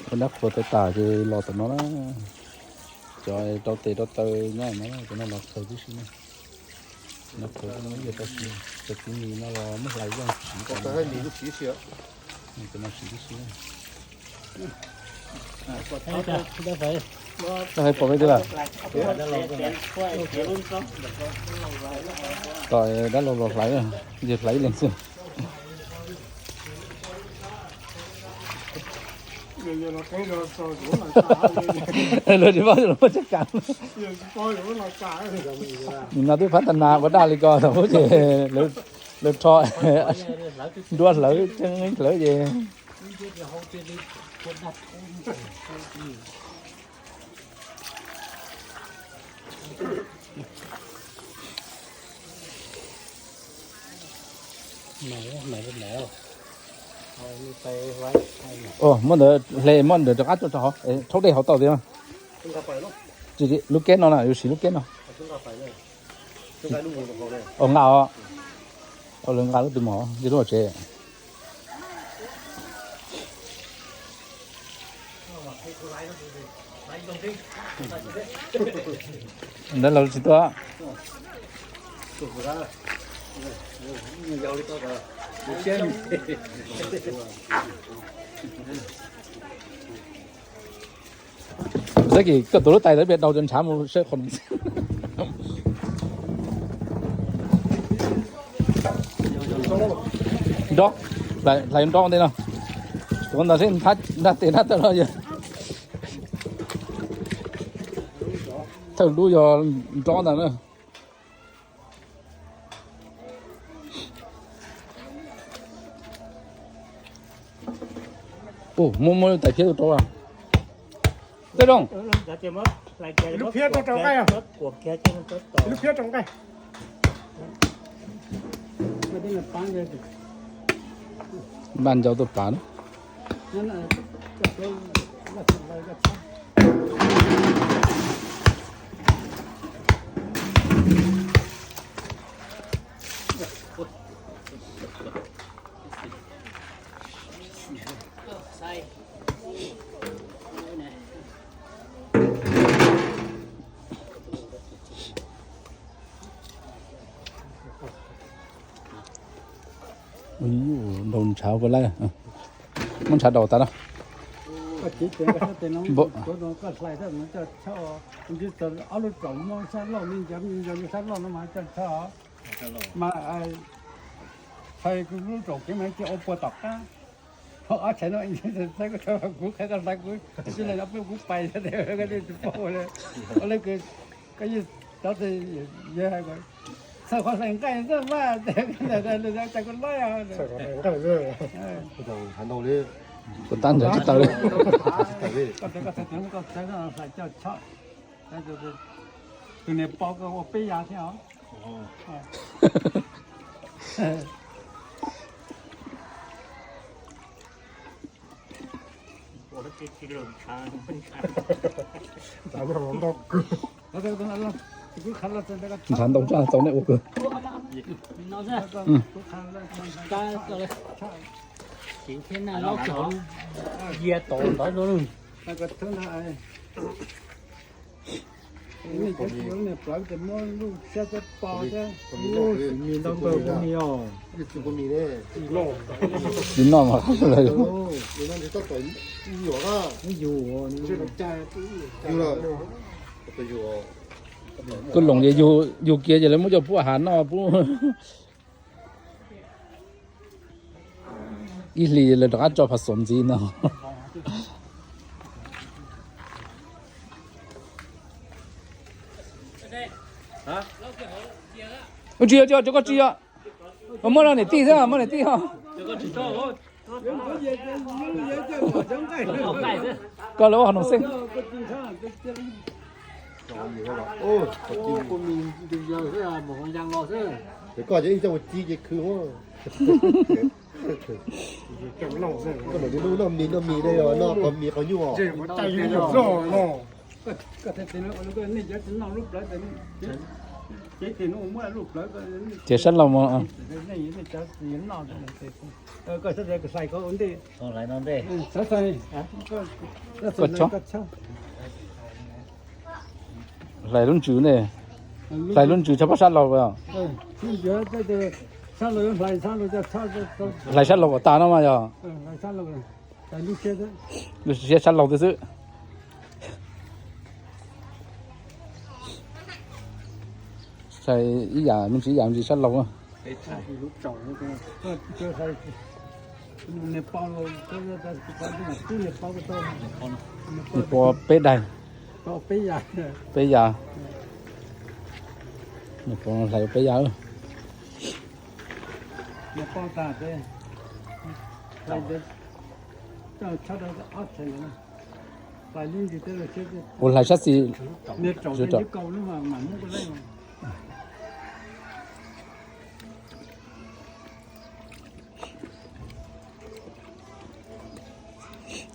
Ua dab qhuas tau tas ces los tom no na. Cov rau tes rau taw nyob no, cov no los khaws tib si na. No khaws no ib yam tau siv, cov txiv mis no los muab hlais yeej siv, cov no siv tib si. Dab hais pom peb twb lawm. Tom dab laug los hlais, yog hlais ib leeg xwb. Lawv tsis paub los muaj tseeb kam. Nim no twb phab tag nas ua daj li ko thaum ub ces lawv rho nruab hlawv tseeb hlawv ces muab ntawd hle, muab ntawd rov qab tso rau hauv, rhaub dej hauv tau tiag. Lub keb no na, yuav siv lub keb no. Nqa os, tau lawv nqa lub twg mos, nce lub hauv tsev. Dab laug tsis tuaj. Txab kis koj tus lub tais tawv pias daus cov ntshav mus saib qhov no. Nrov, hlais nrov ntej no. Tuav ntawd seb nrab tes nrab taw los yog. Thawj lub yog nrov ntag na. Ua, muab muab tais phiab rau rau. Tej zoo. Lub phiab rau rau nqaij. Lub phiab rau nqaij. Npaj ncau tuaj pav na. Nrau ntshav ua lawm, muab ntshav daus tas na. Ob lub tsaus muaj sab laug me ncov me ncov sab laug no mas coj tshaj mas txhais lub tsaus kev mas cia ua puas tom qab. Ob tshais no kuv qhia koj hlais kuv, kuv pais tsis paub ua le, koj yeej cov txhais qhov hlais nqaij xwb mas cas kuv laib. Kuv tab ntawd tsis tawm li. Koj txhais tias koj txhais hlais coj tshaj. Tus niam pog koj ua peb yav thiab os. Ntshav ntau tshaj tau nej ua kawg. Yia tod ntawd. Tsis noj mas qab lawm. Kuv loos ces yug kiag ces lawv muab coj pub hav noj pub. Ib hlis lawv rov qab tso phav xom ntxiv no. Tsis yog, tsis yog, cov ko tsis yog. Muab rau niam tij xwb, muab niam tij os. Koj lawv ua hauv noom xeeb. Koj ib co ua ci ces khwv. Koj noj mis noj mis, noj qhov mis qhov nyuj os. Ces sab laug mas. Hlais lub ntsws ne, hlais lub ntsws tshaj pab sab laug. Hlais sab laug kom tas no mas yog. Lub siab sab laug twb xwb. Ib yam me ntsis ib yam me ntsis sab laug. Nws pua peb daig, peb yav. Nws pua hlais peb yav. Ua hlais sab xis.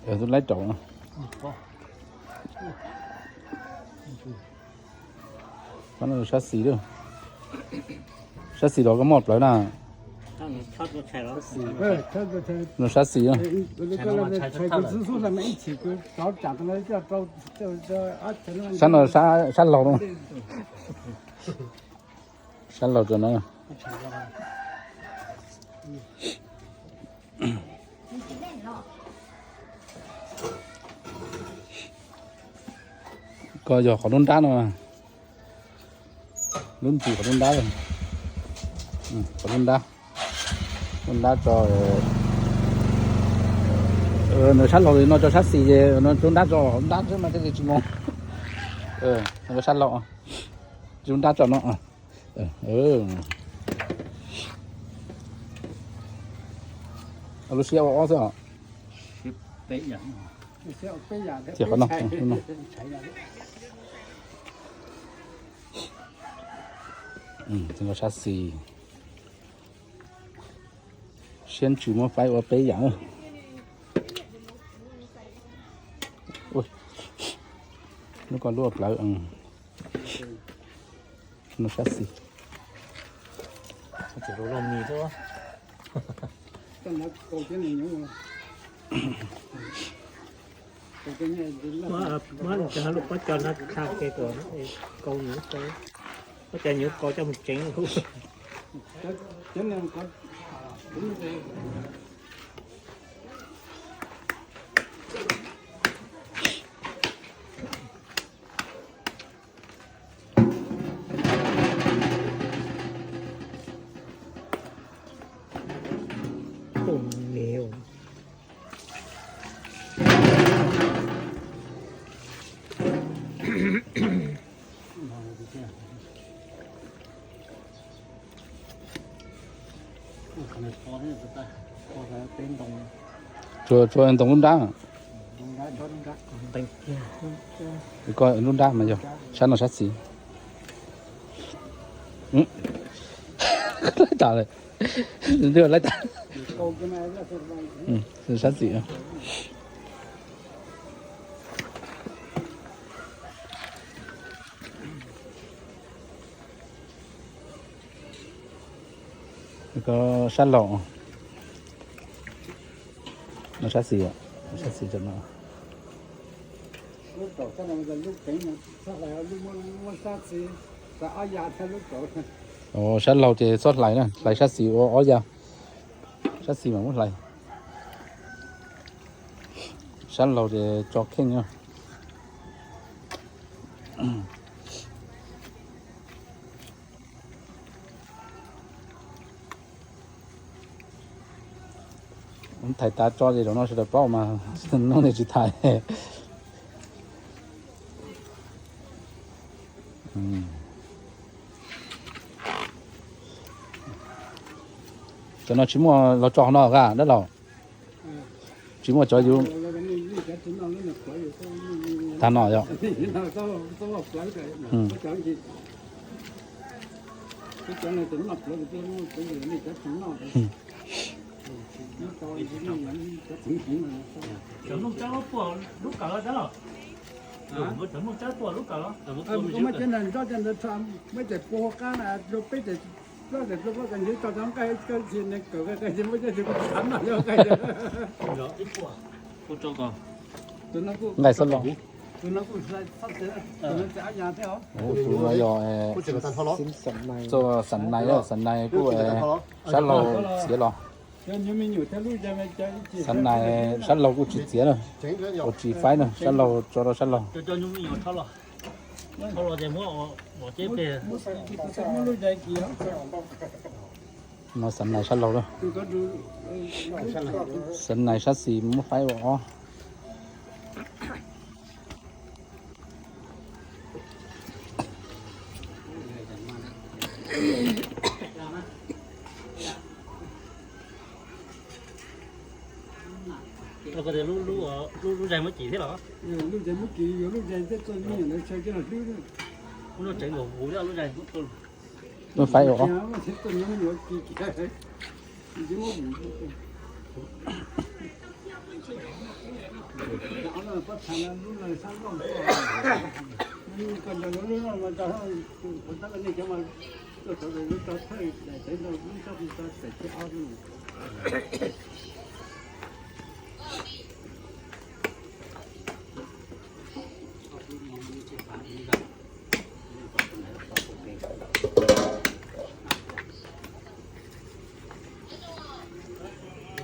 Tus laib raum. Sab xis lawm. Sab xis los koj muaj plawv na. Sab xis. Sab no sab laug no. Sab laug rau no. Koj yog qhov lub nrab no. Lub ntsis qhov lub nrab. Qhov lub nrab. Lub nrab tso. Nws sab laug no tso sab xis ces no lub nrab tso lub nrab xwb mas thiaj li tsis mus. Sab laug, lub nrab tso no. Lub siab ua ob xwb os. Tias qhov no. Sab xis. Siab ntsws muab faib ua peb yam. Lub ko lub plawv. No sab xis. Muab lub pob co no tha ke kom kau nyuv kau, pob co nyuv kau coj mus tsev. Tsuas, tsuas ntoo lub nrab. Koj lub nrab mas yog sab no sab xis. Laib tas lawm. Laib tas. Sab xis. Koj sab laug. No sab xis, sab xis rau no. Sab laug ces txhob hlais na, hlais sab xis ua ob yav. Sab xis mas muab hlais. Sab laug ces tso kheej na. Thaiv tas tso ces zaum no sawv daws paub mas, hnub no tsis thaiv. Cov no tsis muaj los tso qhov no a dab laug. Tsis muaj cov yus tag no yom. Muab cov nag nroj cov ntawd tso, muab cov pua hauv qab na, rau peb cov plaub cov ntxhw tso cov nqaij, koj tsis neeg kawm nqaij ces muab cov ntxhw kuv tsis xav noj cov nqaij. Nqaij xob laug. Tus no yog txoj xam nais, xam nais kuj sab laug txiav los. Xam nais sab laug kuj tsis txiav na, kuj tsis faib na, sab laug tso rau sab laug. No xam nais sab laug na. Xam nais sab xis muab faib ua ob. Lub zais muab kim thiab los? Lub zais muab kim, yuav lub zais tej txoj me nyuam ntawd tshaj coj los hlwb. Lub no tseev nkaus huv lub zais. Muab faib ua ob.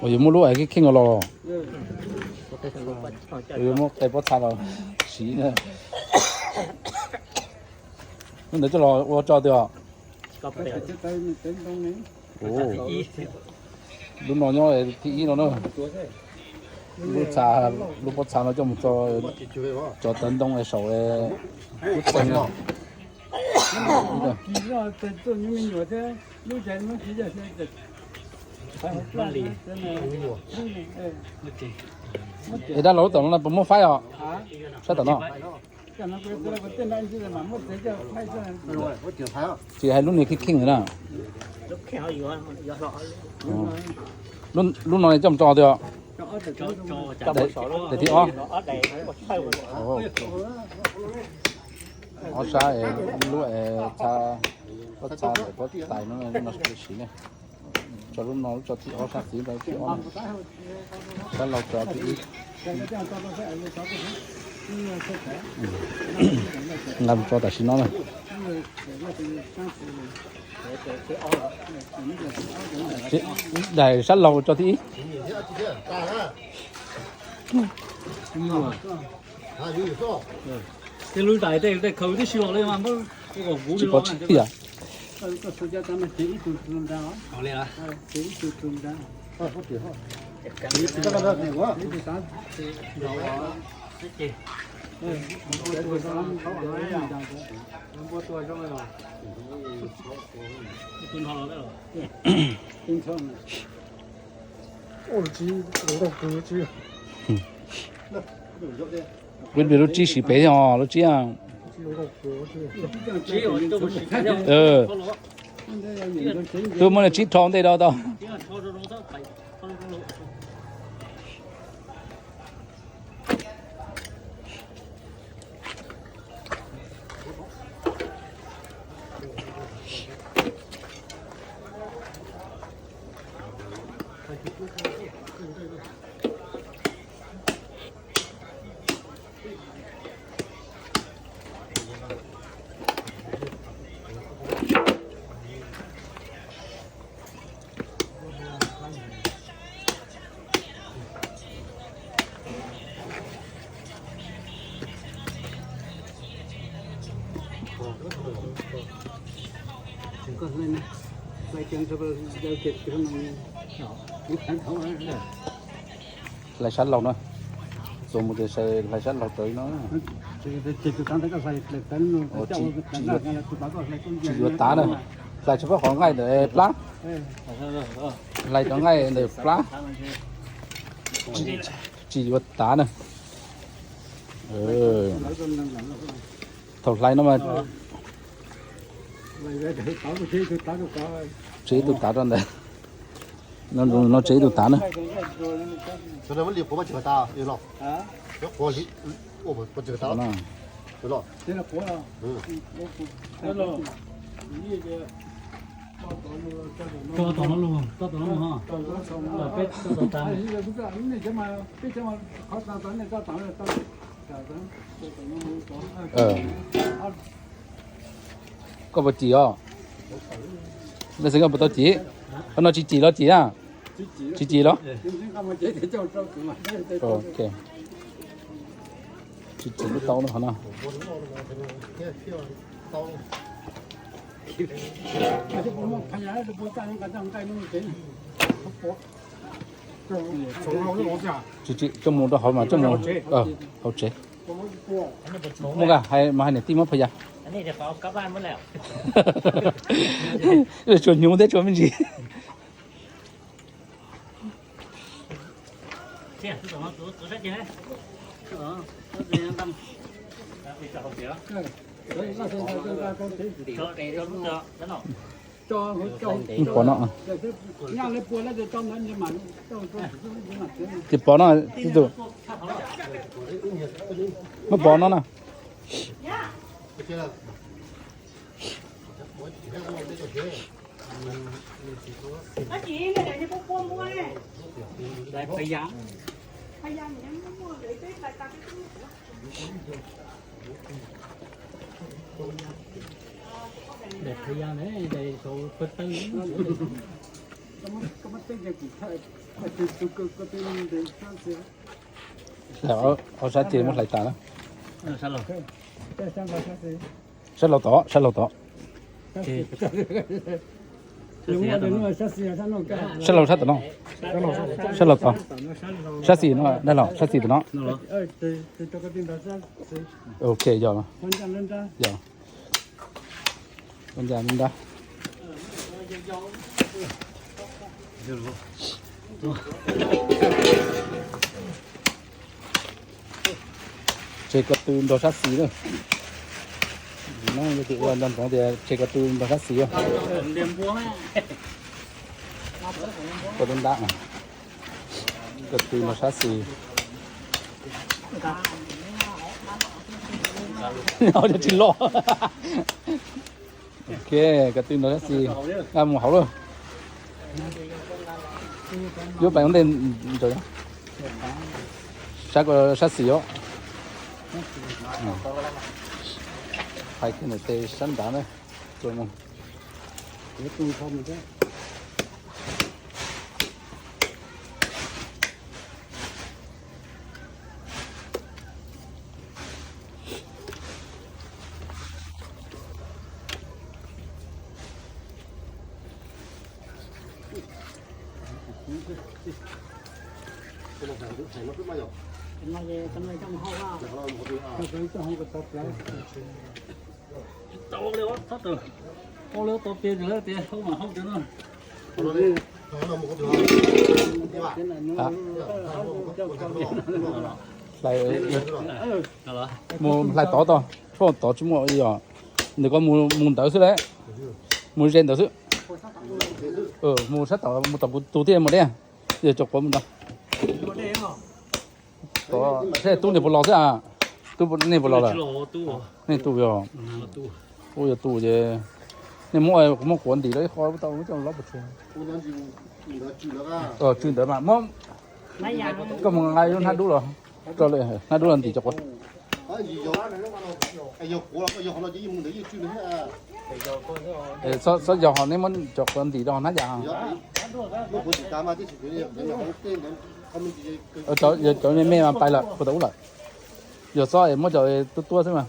Ua yuav muab lub es kheej kheej los, ua yuav muab qe pob txha los siv na. Lub ntawd coj los ua tso twg os? Lub no nyob thib ib no na. Lub txha, lub pob txha no coj mus tso, tso tawv ntoo saum lub txha no. Es dab laug lub tom no puas muab faib os? Sab tom no. Tsis hais lub niag kheej kheej na. Lub no coj mus tso twg os? Daim thib ob. Ob sab lub es txha, pob txha daim pob tais no siv ne. Tso lub no, tso thib ob, sab xis tso thib ob. Sab laug tso thib ib. Nqa mus tso tam sim no na. Daim sab laug tso thib ib. Tej lub daim tej khaws tib si los li mas npawg, tsis pom tsis tiag. Lub npe lub tsib siv pem thiab os, lub tsib. Twb muab niag tsib rho ntej rau tau. Hlais sab laug na. Txuas mus ces hlais sab laug raws no. Tsis yuav tav na. Hlais tsuas pab qhov nqaij ntawm plab. Hlais cov nqaij ntawm plab. Tsis yuav tav na. Thaum hlais no mas tseg ib tug tav rau ntawd. No tseg ib tug tav na. Ua no. Tso tom no los, tso tom no los ho. Peb tso tom tas. Koj puas cim os? Lej Xeeb, koj puas tau cim? Qhov no tsis cim los cim na? Tsis cim los? Tsis cim lub taub no qhov no. Tsis cim, coj mus rau hauv mas coj mus hauv tsev. Muaj nqaj hais mas hais niam tij muab pha ya. Tsuas hnyuv thiab tsuas me ntsis. Pov no. Ces pov no, tij tus. Muab pov no na. Ob sab ces muab hlais tas na. Sab laug tod, sab laug tod. Sab laug sab tom no. Sab laug tod. Sab xis no, dab laug, sab xis tom no. Ok, yog. Yog. Ua ncaj nrab. Tseg ko tw nrog sab xis na. No yog tias ua nco ntsoov tias tseg ko tw nrog sab xis. Ko tw nrab, ko tw nrog sab xis. Tsis loj. Ok, ko tw nrog sab xis. Mus hauv lawm. Yuav pais ua ntej ntawd. Sab ko sab xis os. Hais kiag ntawm tes sab nrad na. Mus hlais tod tod, tshuaj tod tsis muaj yog. Ntawm ko mus ntawd xwb lawm. Mus ze ntawd xwb. Mus sab tom, mus tom kuv tus thiaj mus deb. Yog cov quav mus ntawd. Tub nej puas los xwb a? Tub nej puas los lawm? Nej tub yog. Ub, yog tub ces nej muab, kuv muab quav ntim rau ib qho tau, coj los puas tshuav. Tsw ntawd mas muab, koj mus nqa hnab dub los, hnab dub los ntim cov quav. Txhob yog ho nej muab cov quav ntim rau hnab yas. Cov me me mas pais lawm puag tom ub lawm. Yog txhob es muab cov tuab tuab xwb mas.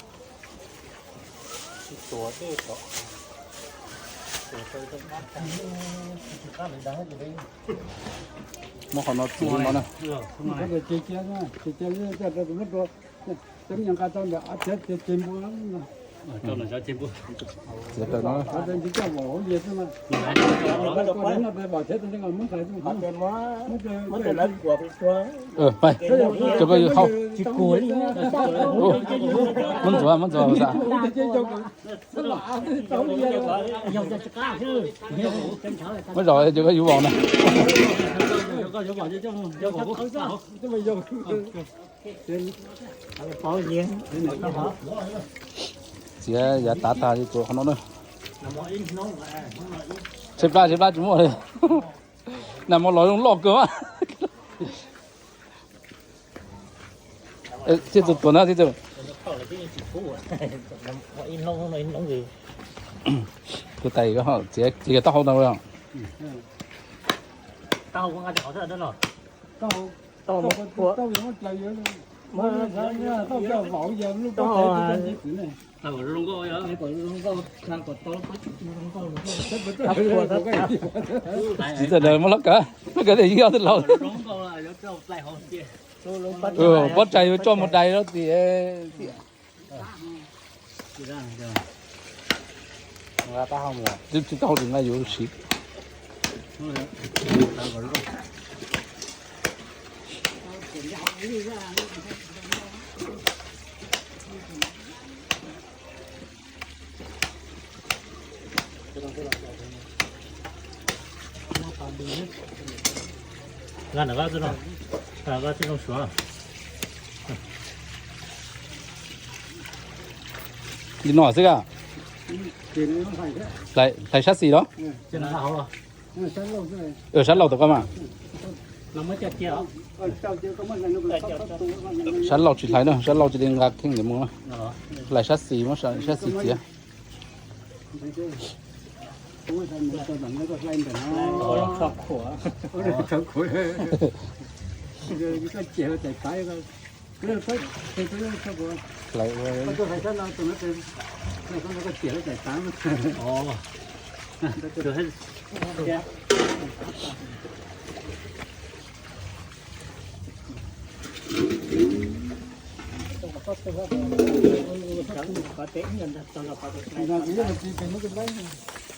Muab qhov no txiav no na. Txiav raws no. Cov ko yus hau. Muab ntxuav, muab ntxuav. Muab zom cov ko yus vaus na. Txiav yav tav tag yuav tsuav qhov no na. Tshaib plab tshaib plab tsis muaj li. Nag hmo los zoo loj kawg mas. Thiaj tus tuag na thiaj tus. Tus tais txiav txiav taub hau tau. Txiv tawm daws muab lab kav, lab kav tias yog tij laug. Pob tsaig yuav tso mus dais rau tias. Twb tsis tau li nqa yuav siv. Nqa ntawm koj txoj no, nqa koj txoj no suav. Li no xwb a. Hlais sab xis los? Sab laug tom koj mas. Sab laug tsis hlais na, sab laug tsis li nqa kheej ntawd mus. Hlais sab xis, muab sab xis txiav.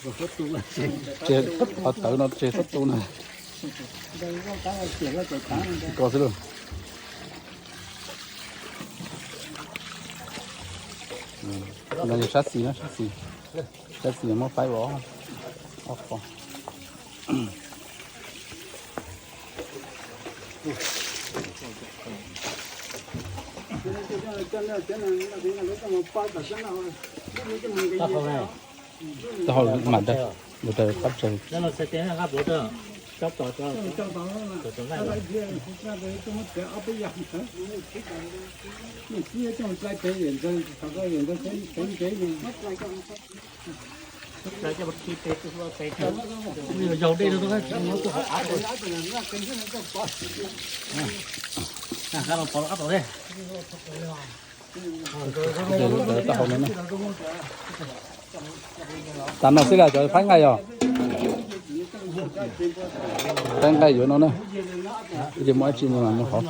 Tseg qhov tawv no tseg xub tu na. Ko xwb lauj. No yog sab xis na, sab xis. Sab xis muab faib ua ob qho. Taub hau mam dag, mus dag qab tsaws. Zaum dej no, taub hau no na. Tas no xwb las, cov faib nqaij yog. Faib nqaij yuav no na. Ces muaj dab tsi no mas muab hov.